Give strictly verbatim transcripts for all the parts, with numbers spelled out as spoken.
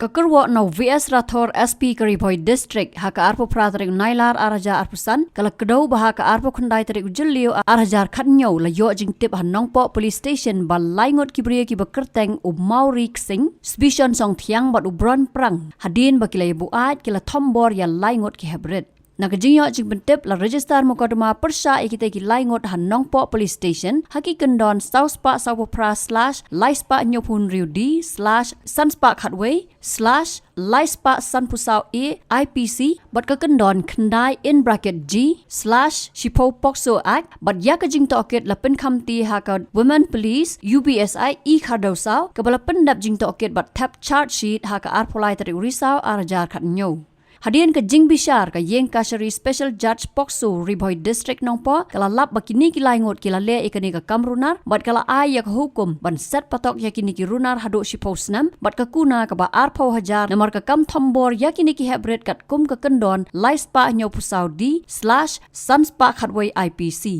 Ka kyrwoh na u V S Rathore, S P ka Ri Bhoi District, ha ka arphew phra tarik u Nailar ar hajar arphew san, ka la kdew ba ha ka arphew khyndai tarik u Jylliew ar hajar khathynñiew la ïoh jingtip ha Nongpoh Police Station ba lai ngut ki briew kiba kyrteng u Mawri Ksing, Sbishon Songthiang bad u Bron Prang, hadien ba ki la ïa buaid ki la thombor ïa lai ngut ki heprit. Na ka jingïoh jingpyntip la register mukotduma pyrshah ïa kita ki lai ngut ha Nongpoh Police Station ha ki kyndon saw spah saw phew phra slash lai spah hynñiew phew hynriew D slash san spah khatwei slash lai spah san phew saw A I P C bad ka kyndon khyndai in bracket G slash shiphew POCSO Act bad ïa ka jingtohkit la pynkhamti ha ka Women Police U B S I E Khardewsaw kaba la pyndep jingtohkit bad thep charge sheet ha ka arphew lai tarik u Risaw ar hajar khathynñiew. Hadien ka jingbishar ka Ïing Kashari Special Judge POCSO Ri Bhoi District Nongpoh ka la lap ba kine ki lai ngut ki la leh ïa kane ka kam runar bad ka la ai ïa ka hukum ban set patok ïa kine ki runar haduh shiphew snem bad ka kuna kaba arphew hajar namar ka kam thombor ïa kine ki heprit katkum ka kyndon lai spah hynñiew phew saw D slash san spah khatwei I P C.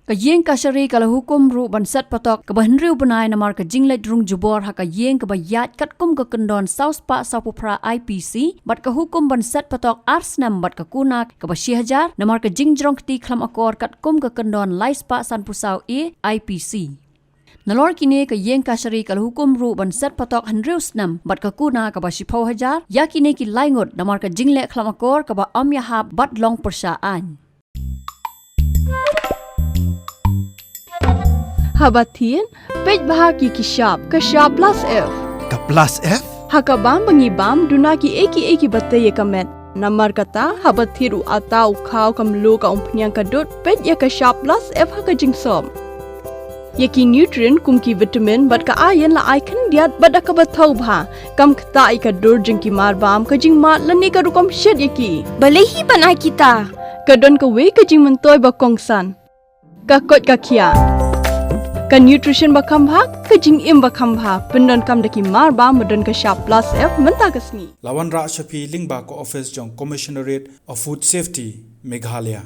Ka Ïing Kashari ka la hukum ruh ban set patok kaba hynriew bnai namar ka jingleit rung jubor ha ka ïing kaba ïaid katkum ka kyndon saw spah saw phew phra I P C bad ka hukum ban set patok ar snem bad ka kuna kaba shi hajar namar ka jingjrong kti khlem akor katkum ka kyndon lai spah san phew saw A I P C. Nalor kine ka Ïing Kashari ka la hukum ruh ban set patok hynriew snem bad ka kuna kaba shiphew hajar ïa kine ki lai ngut namar ka jingleh khlem akor kaba ym ïahap bad long pyrshah aiñ. Haba thied, peit bha ki ki shap, ka shap plus F. Ka plus F? Ha ka bam ba ngi bam, duna ki ei ki ei kiba tei ïa ka met. Namar kata, haba thied u ata u khaw ka mluh ka umphniang ka dud, peit ïa ka shap plus F ha ka jingsop. Ïa ki nutrient kum ki vitamin bad ka iron la ai khyndiat bad da kaba thaw bha. Kam ktah ïa ka dur jong ki mar bam, ka jingmad lane ka rukom shet ïa ki. Balei hi ban ai kita? Ka don kawei ka jingmyntoi ba kongsan. Ka koit ka khiah. Ka nutrition ba kham bha, ka jingim ba kham bha. Pyndonkam da ki mar bam ba don ka shap plus F mynta ka sngi. La wanrah sha phi lyngba ka office jong Commissionerate of Food Safety, Meghalaya.